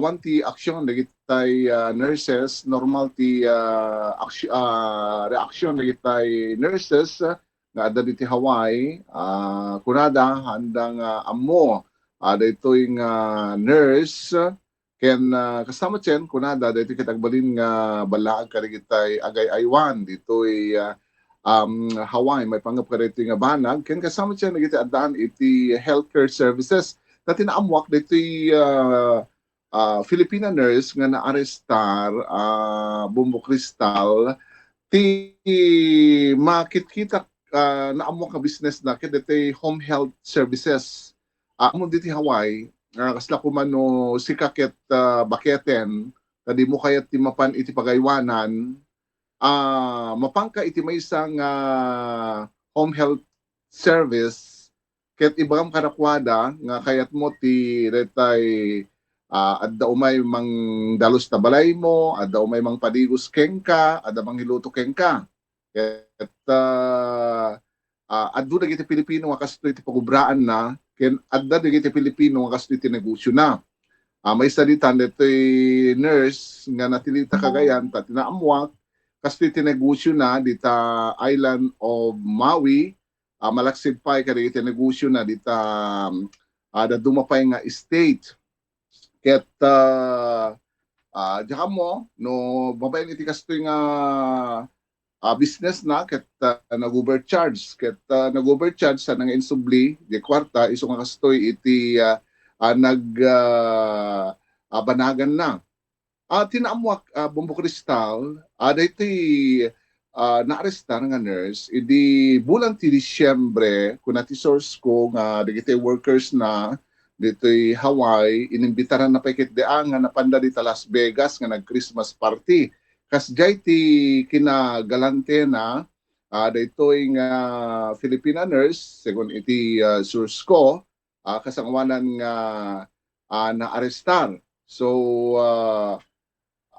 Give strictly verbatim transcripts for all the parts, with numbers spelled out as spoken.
awan ti aksyon dagitay, ah, nurses, normal ti, ah, aksy-, ah, reaksyon dagitay nurses nga adda diti Hawaii. Ah, kunada, haanda nga ammo, ah, daytoy nga nurse, ken, ah, kasta met ken kunada, daytoy ket agbalin nga ballaag kadagitay agay-aywan ditoy, ah, um, Hawaii, maipanggep kadaytoy nga banag, ken kasta met ken dagiti addaan iti healthcare services. Ta ti naammoak daytoy, ah, ah, Filipina nurse nga naarestar, ah, Bombo Cristal, ti makitkitak, ah, naammoak nga business na ket daytoy home health services. Ah, ammom diti Hawaii, ah, kasla koma no sika ket, ah, baketen, ta dimo kayat ti mapan iti pagaywanan, ah, mapanka iti maysa nga home health service, ket ibagam kadakuada nga kayatmo ti daytay, ah, adda umay mangdalus ta balaymo, adda umay mangpadigos kenka, adda mangiluto kenka. Ket, ah, ah, adu dagiti Pilipino nga kastoy ti pagubraanna, ken adda dagiti Pilipino nga kastoy ti negosiona. Ah, maysa ditan daytoy nurse nga natilitak, Cagayan, ta ti naammoak, kastoy ti negosiona dita island of Maui, ah, malaksid pay kadagiti negosiona dita, ah, dadduma pay nga state. Ket, ah, ah, diak ammo no babaen iti kastoy nga, ah, business na ket, ah, nag-overcharge. Ket, ah, nag-overcharge sana nga insubli, di kuarta, isu nga kastoy iti, ah, ah, nag, ah, ah, banagan na. Ah, ti naammoak, ah, Bombo Cristal, ah, daytoy, ah, naarestar nga nurse, idi bulan ti Disyembre, kuna ti source ko nga dagiti workers na ditoy Hawaii, inimbitaran na pay ket dia nga napanda dita Las Vegas nga nag-Christmas party. Kasdiay ti kinagalantena, ah, daytoy nga Filipina nurse, segun iti, ah, source ko, ah, kasangoanan nga, ah, naarestar. So, ah,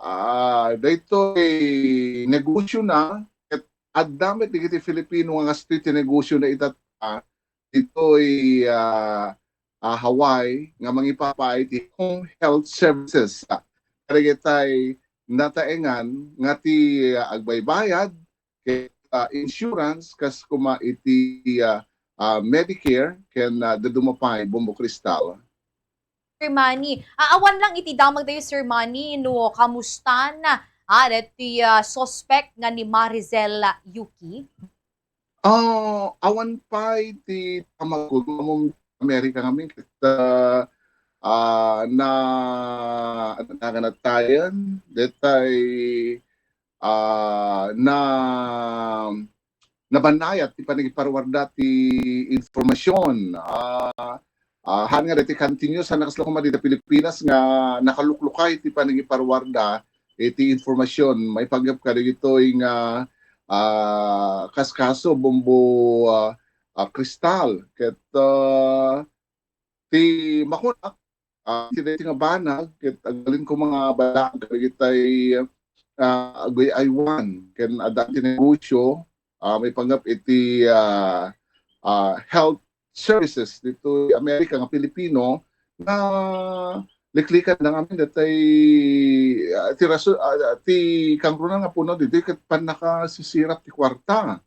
ah, daytoy negosiona, ket adda met dagiti Filipino nga kastoy ti negosiona itatta, ditoy, ah, ah, Hawaii nga mangipapaay ti home health services, ah, kadagitay nataengan nga ti, ah, agbaybayad ket, ah, insurance kas koma iti, ah, ah, Medicare ken, ah, dadduma pay, Bombo Cristal. Sir Manny, ah, awan lang iti damagtayo, Sir Manny, no kamustan, ah, daytoy, ah, suspect nga ni Marizel Yuki? Ah, awan pay ti damagko, Amerika ngamin ket, ah, ah, na, naganatayan, daytay, ah, na, nabannayat ti panagiparuarda ti informasyon. Ah, ah, haan nga daytoy continuous, haan nga kasla koma dita Pilipinas nga nakaluklukay ti panagiparuarda iti informasyon maipanggep kadagitoy nga, ah, kaskaso, Bombo, ah, ah, Cristal. Ket, ah, ti makunak, ah, ti daytoy nga banag, ket agbalin koma nga ballaag kadagitay, ah, agay-aywan ken adda ti negosyo, ah, maipanggep iti, ah, ah, health services ditoy Amerika nga Pilipino nga liklikan da ngamin daytay, ah, ti rason, ah, ti kangrunan nga puno ditoy ket pannakasisirap ti kuarta.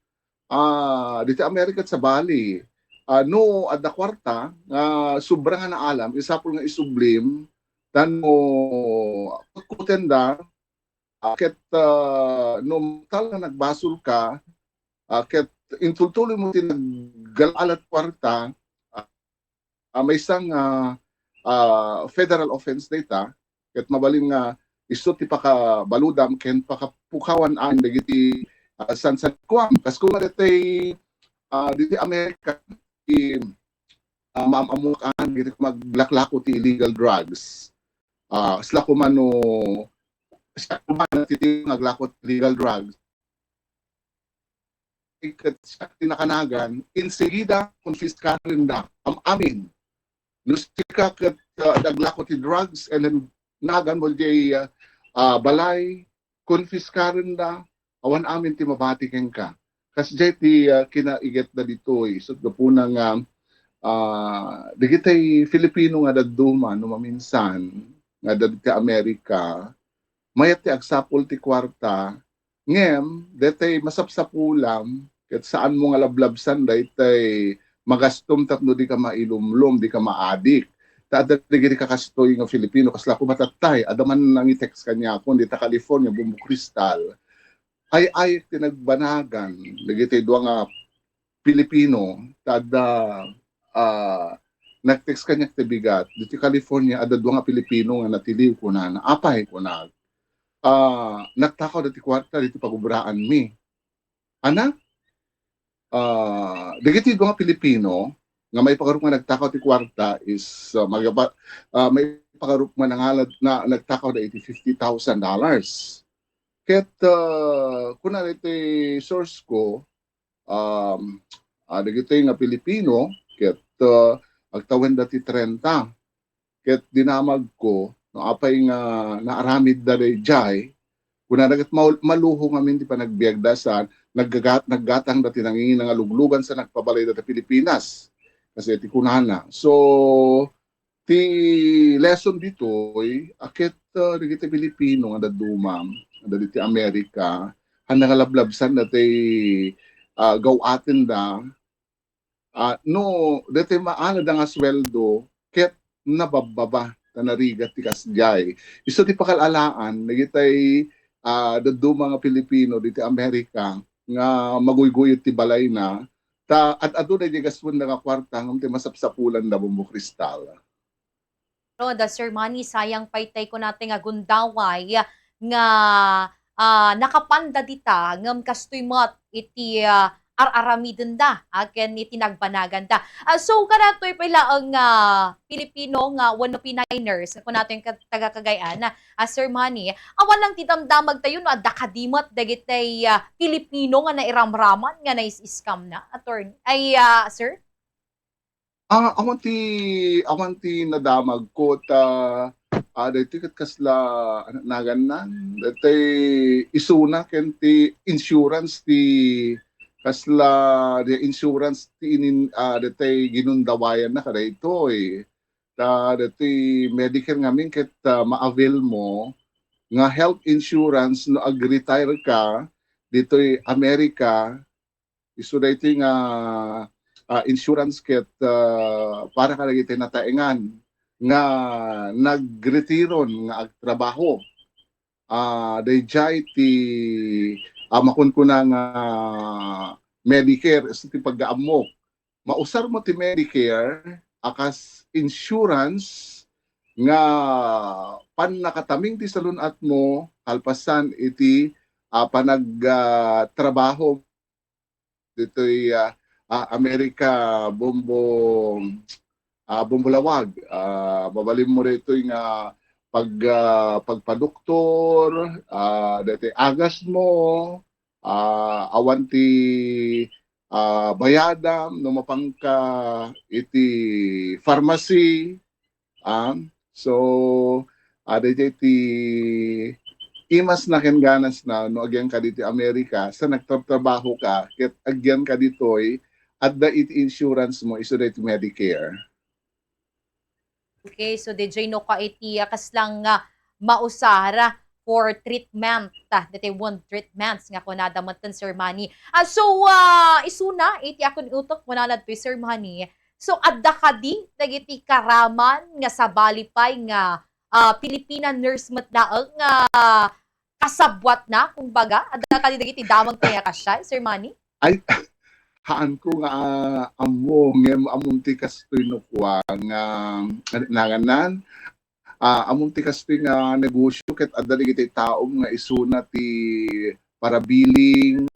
Ah, ditoy Amerika ket sabali, ah, no adda kuarta nga sobra nga naalam, isapul nga isublim, ta no kutkutenda, ah, ket, ah, no tal nga nagbasolka, ah, ket intultuloymo ti naggal-alat kuarta, ah, ah, maysa nga, ah, federal offense dayta, ket mabalin nga isu ti pakabaludam ken pakapukawan amin dagiti, ah, sansanikuam. Kas koma daytay, ah, ditoy Amerika, ti, ah, maam-ammoak amin dagiti maglaklako ti illegal drugs. Ah, kasla koma no, siak koma ti, ti naglako ti illegal drugs. Ket siak ti nakanagan, insegida, konfiskarenda, am-amin. No sika ket, ah, naglako ti drugs, and then naganmo diay, ah, ah, balay, konfiskarenda, awan amin ti mabati kenka. Kasdiay ti, ah, kinaigetda ditoy, isut' gapuna nga, ah, dagitay Filipino nga dadduma no maminsan, nga adda ditoy Amerika, mayat ti agsapul ti kuarta, ngem daytoy masapsapulam, ket saanmo nga lablabsan daytoy magastom tapno dika mailumlom, dika maadik. Ta adda dagiti kakastoy nga Filipino, kasla ko matattay, adda man nangitext kaniakon dita California, Bombo Cristal. Ay-ayek ti nagbanagan dagiti dua nga Pilipino, ta adda, ah, nag-text kaniak ti bigat. Ditoy California, adda dua nga Pilipino nga natiliw, kunana. Apay, kunak. Ah, nagtakaw dagiti kuarta ditoy pagubraanmi. Ana? Ah, dagiti dua nga Pilipino nga maipakarup nga nagtakaw ti kuarta is, ah, magapa-, ah, maipakarup nga nangalad-, na, nagtakaw dagiti fifty thousand dollars. Ket, ah, kuna dagiti source ko, um, ah, dagitoy nga Pilipino, ket, ah, agtawenda ti trenta. Ket dinamagko no apay nga naaramidda daydiay, kunana ket, "Maul-, maluho ngamin ti panagbiagda sa naggagat-, naggatangda ti nangingina nga luglugan sa nagpabalayda ta Pilipinas," kasi ti kunana. So, ti lesson ditoy, a ket, ah, dagiti Pilipino nga dadduma, nga dagiti Amerika, haan nga lablabsan daytoy, ah, gaw-atenda, ah, no, daytoy maanada nga sueldo, ket nababbaba, ta narigat ti kasdiay. Isu ti pakal-alaan, dagitay, ah, dadduma nga Pilipino diti Amerika, nga maguyguyod ti balayna, ta ad-adu daydiay gastuenda nga kuarta, ngem ti masapsapulanda, Bombo Cristal. Pero da Sir Manny, sayang pay tay kunatay nga gundaway nga, ah, nakapanda dita, ngem kastoy met iti, ah, ar-aramidenda, ah, ken iti nagbanaganda. Ah, so, kadatoy pay laeng nga Pilipino nga wenno Pinay nurse, kunatoy nga taga-Cagayan, ah, Sir Manny, awan lang ti damdamag tayo no adda kadi met dagitay, ah, Pilipino nga nairamraman nga nais-scam na, attorney, ay, ah, sir? Ah, awan ti, awan ti nadamagko ta, ah, daytoy ket kasla, ano, nagannan, daytoy isuna ken ti insurance ti kasla, di insurance ti inin-, ah, daytoy ginundawayanna kadaytoy. Ta daytoy Medicare ngamin ket, ah, ma-avail mo nga health insurance no ag-retire ka ditoy Amerika, isu daytoy nga, ah, insurance ket, ah, para kadagiti nataengan nga nagretiro nga agtrabaho. Ah, daydiay ti, ah, makunkuna nga Medicare, isu ti paggaammo. Mausar mo ti Medicare a kas insurance nga pannakataming ti salun-at mo kalpasan iti, ah, panag-, ah, trabaho ditoy, ah, ah, Amerika, Bombo, ah, Bombo Lawag. Ah, mabalin mo ditoy nga pag-, ah, pagpadoktor, ah, ditoy agas mo, ah, awan ti, ah, bayadam no mapangka iti pharmacy, ah. So, ah, daytoy ti imasna ken ganasna no agyanka ditoy Amerika, sa nagtratrabaho ka, ket agyanka ditoy, adda iti insurance mo, isu daytoy Medicare. Okay, so daydiay no ka iti, ah, kaslang, ah, mausar for treatment, ah, daytoy wound treatments nga kunada metten, Sir Manny. Ah, so, ah, isuna iti akon utok, kunana ditoy, Sir Manny. So, adda kadi dagiti karaman nga sabali pay nga, ah, Filipina nurse met laeng nga kasabwatna, kumbaga? Adda kadi dagiti damag pay nga kasdiay, Sir Manny? Ay, haanko nga, ah, ammo, ngem ammom ti kastoy no kua nga, ano, nanganan? Ah, ammom ti kastoy nga negosyo ket adda dagiti taom nga isuna ti parabilling,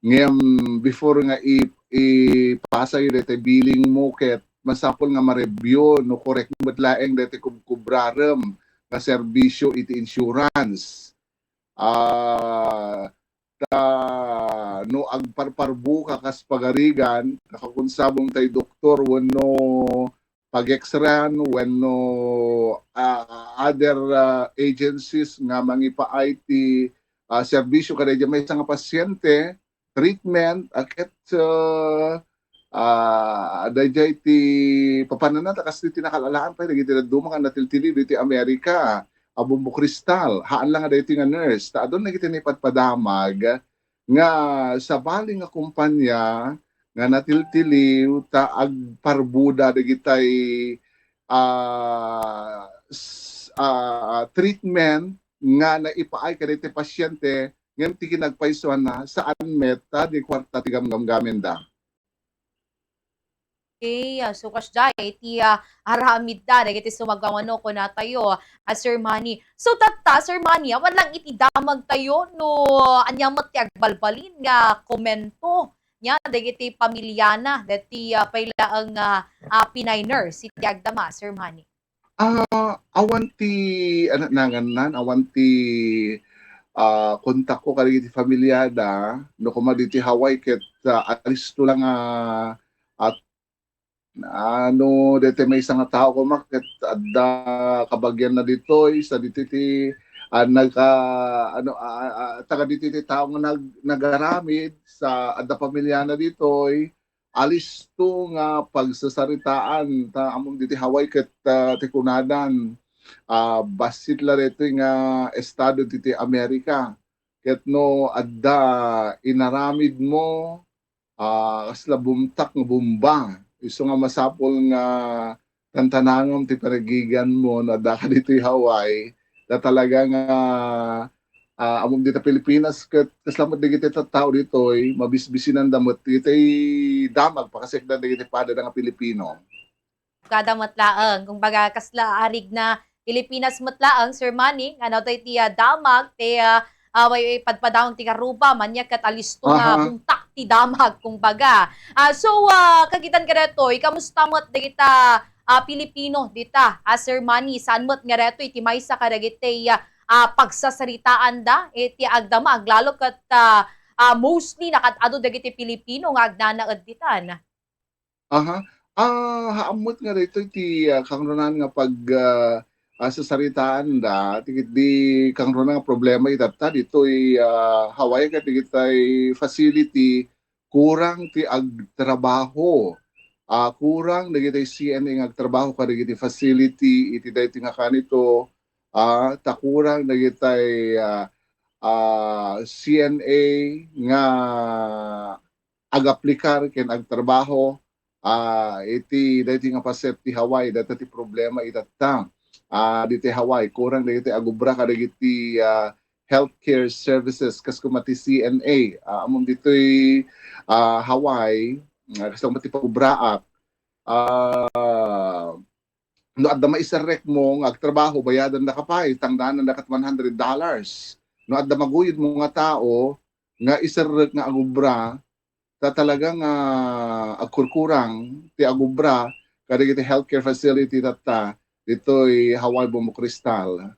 ngem before nga i-, ipasayo daytoy billing mo ket masapul nga ma-review no korek met laeng daytoy kubkubrarem nga serbisyo iti insurance. Ah, ta no agparparbo ka kas pagarigan, nakakunsabong tay doktor wenno pag-X-ran wenno, ah, other, ah, agencies nga mangipaay ti, ah, serbisyo kadaydiay maysa nga pasyente, treatment, a ket, ah, ah, daydiay ti papananna ta kas ti nakal-alaan pay dagiti dadduma nga natiltiliw ditoy Amerika a Bombo Cristal. Haan la nga daytoy nga nurse, ta adun dagiti naipadpadamag nga sabali nga kompania nga natiltiliw ta agparbuda dagitay, ah, s-, ah, treatment nga naipaay kadagiti pasyente ngem ti kinagpaysuanna, saan met ta di kuarta ti gamgamgamenda. Okay, ah, so kasdiay ti, ah, aramidda dagiti sumagmamano kunatayo, ah, Sir Manny. So tatta, Sir Manny, awan lang iti damagtayo no ania met ti agbalbalin nga komento nia dagiti pamiliana dagiti, ah, pay laeng nga, ah, Pinay nurse iti agdama, Sir Manny. Ah, awan ti, ano, nangan nan, awan ti, ah, kontakko kadagiti familiada, no koma ditoy Hawaii ket, ah, alisto lang, ah, at, ah, no daytoy maysa nga tao koma ket adda kabagianna ditoy, sa ditoy ti, ah, nagka-, ano, ah, ah, taga ditoy ti tao nga nag-, nagaramid sa adda pamiliana ditoy, alisto nga pagsasaritaan ta ammom ditoy Hawaii ket, ah, ti kunadan, ah, bassit la daytoy nga estado ditoy Amerika. Ket no adda inaramidmo, ah, kasla bumtak nga bomba, isu nga masapul nga tantanangem ti panagiganmo no adda ka ditoy Hawaii, ta talaga nga, ah, ammom dita Pilipinas ket kasla met dagiti tattao ditoy, mabisbisinanda met dagiti damag pakasdiay dagiti padada nga Pilipino. Kada met laeng, kumbaga, kasla arig na Pilipinas met laeng, Sir Manny, nga no, tay ti, ah, damag, ti, ah, ah, way padpadamag ti karuba, ania ket alisto nga Aha. bumtak ti damag, kumbaga. Ah, so, ah, kagitan kadaytoy, kamusta met dagita, ah, Pilipino dita, ah, Sir Manny, saan met nga daytoy iti maysa kadagiti, ah, ah, pagsasaritaanda iti agdama, aglalo ket, ah, ah, mostly nakad-adu dagiti Pilipino nga agnanaed ditan. Aha. Ah, haan met nga daytoy ti, ah, kangrunaan nga pag, ah, ah, sasaritaanda, ti ketdi kangrunaan nga problema itatta ditoy, ah, Hawaii ket dagitay facility, kurang ti agtrabaho. Ah, kurang dagitay C N A nga agtrabaho kadagiti facility iti daytoy nga kanito, ah, ta kurang dagitay, ah, ah, C N A nga agaplikar ken agtrabaho, ah, iti daytoy nga paset ti Hawaii, dayta ti problema itatta. Ah, ditoy Hawaii, kurang dagiti agubra kadagiti, ah, healthcare services kas koma ti C N A. Ah, ammom ditoy, ah, Hawaii, ah, kas koma ti pagubraak. Ah, no adda maiserrekmo nga agtrabaho, bayadandaka pay, tangdanandaka ket one hundred dollars. No adda maguyodmo nga tao nga iserrek nga agubra, ta talaga nga agkurkurang ti agubra kadagiti healthcare facility tatta ditoy Hawaii Bombo Cristal.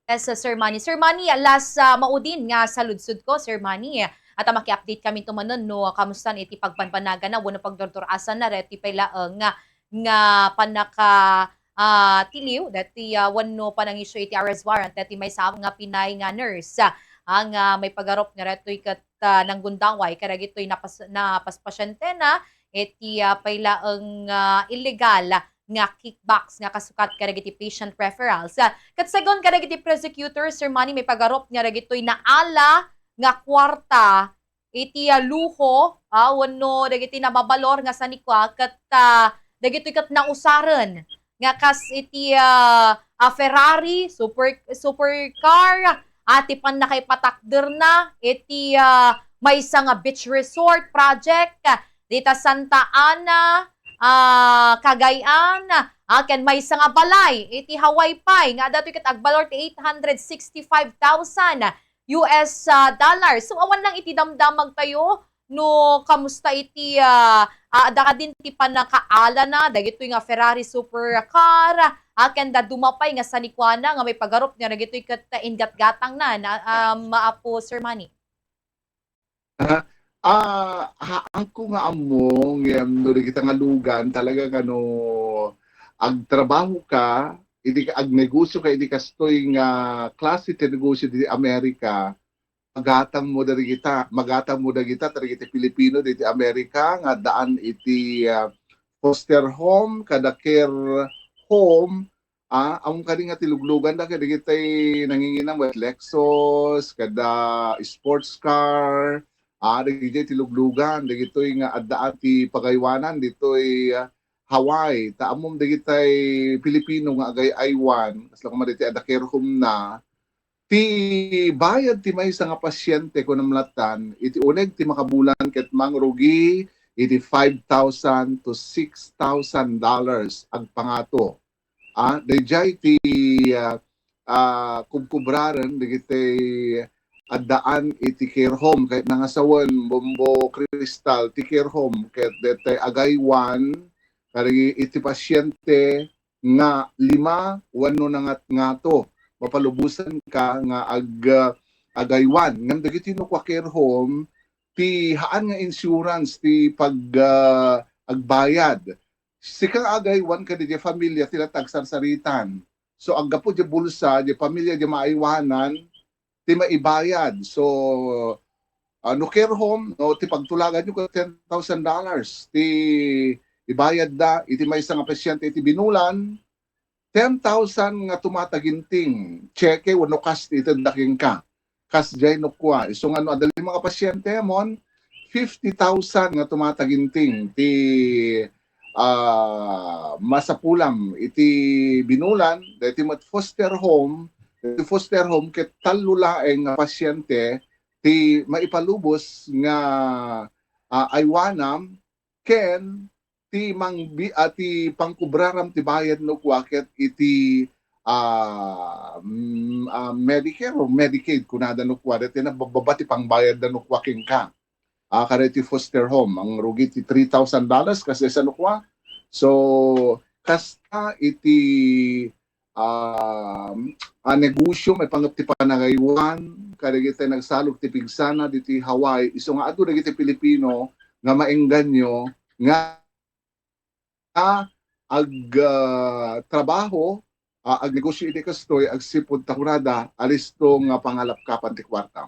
Yes, uh, Sir Manny. Sir Manny, last, ah, maudin nga saludsodko, Sir Manny. At, ah, maki-update kami tumanon no kamustan iti pagbanbanagan na wenno pagdurdur-asan na daytoy pay laeng nga, nga panaka, ah, tiliw daytoy, ah, wenno panangisyu iti arrest warrant daytoy maysa nga Pinay nga nurse, ah, nga maipagarup nga daytoy ket, ah, nanggundaway kadagitoy napas-, napaspasientena iti, ah, pay laeng, ah, illegal nga kickbacks nga kasukat kadagiti patient referrals. Ah, ket segun kadagiti prosecutor, Sir Manny, maipagarup nga dagitoy naala nga kuarta iti, ah, luho, ah, wenno dagiti nababalor nga sanikua ket, ah, dagitoy ket nausaren nga kas iti, ah, ah, Ferrari, super, supercar, ah, ti pannakaipatakderna iti, ah, maysa nga beach resort project, ah, dita Santa Ana, ah, Cagayan, ah, ken maysa nga balay iti Hawaii pay nga adda daytoy ket agbalor ti eight hundred sixty-five thousand U S, ah, dollars. So, awan lang iti damdamagtayo no kamusta iti, ah, ah, adda kadin ti pannakaalana dagitoy nga Ferrari supercar, ah, ken dadduma pay nga sanikuana nga maipagarup nga dagitoy ket ingatgatangna, na, um, Apo Sir Manny. Ah, ah, haanko nga ammo ngem no dagita nga lugan talaga nga no agtrabahoka, idi ka, agnegosyoka idi kastoy nga klase ti negosyo ditoy Amerika, magatangmo dagita, magatangmo dagita, dagiti Pilipino diti Amerika nga addaan iti, ah, foster home kada care home. Ah, awan kadi nga ti lugluganda kadagiti nanginginam ket Lexus, kada sports car, ah, dagiti ti luglugan, dagitoy nga addaan ti pagaywanan ditoy, ah, Hawaii. Ta ammom dagiti Pilipino nga agay-aywan, kasla koma dagiti adda care home na, ti bayad ti maysa nga pasyente, kunam lattan, iti uneg ti makabulan ket mangrugi iti five thousand to six thousand dollars agpangato. Ah, daydiay ti, ah, ah, kubkubraren dagiti addaan iti care home, ket nangasawen Bombo Crystal ti care home, ket daytoy agaywan kadagiti pasyente nga lima wenno nangatngato, mapalubosanka nga ag-, agaywan. Ngem dagiti no kua care home, ti haan nga insurance ti pag-, ah, agbayad. Sika nga agaywan kadagiti familia ti la ti agsarsaritan. So, aggapu di bulsa, di familia di maaywanan, ti maibayad. So, ah, no care home, no, ti pagtulaganyo ket ten thousand dollars ti ibayadda iti maysa nga pasyente iti binulan, ten thousand nga tumataginting, cheque wenno cash ti itedda kenka. Kasdiay no kua. Isu nga no adda lima nga pasyente, mon, fifty thousand nga tumataginting ti, ah, masapulam iti binulan, daytoy met foster home, iti foster home ket tallo laeng nga pasyente ti maipalubos nga, ah, aywanam ken ti mangbi-, ah, ti pangkubraram ti bayad no kua ket iti, ah, mm, ah, Medicare or Medicaid kunada no kua, daytoy nabababa ti pangbayadda no kua kenka. Ah, kada iti foster home, mangrugi ti three thousand dollars, kas daysa no kua. So, kasta iti, ah, ah, negosyo, maipanggep ti panagaywan, kadagiti nagsalog ti pigsana diti Hawaii, isu nga adu dagiti Pilipino nga maengganyo nga ag-, ah, trabaho, ah, agnegosyo iti kastoy, agsipud ta kunada, alisto nga pangalapkapan ti kuarta.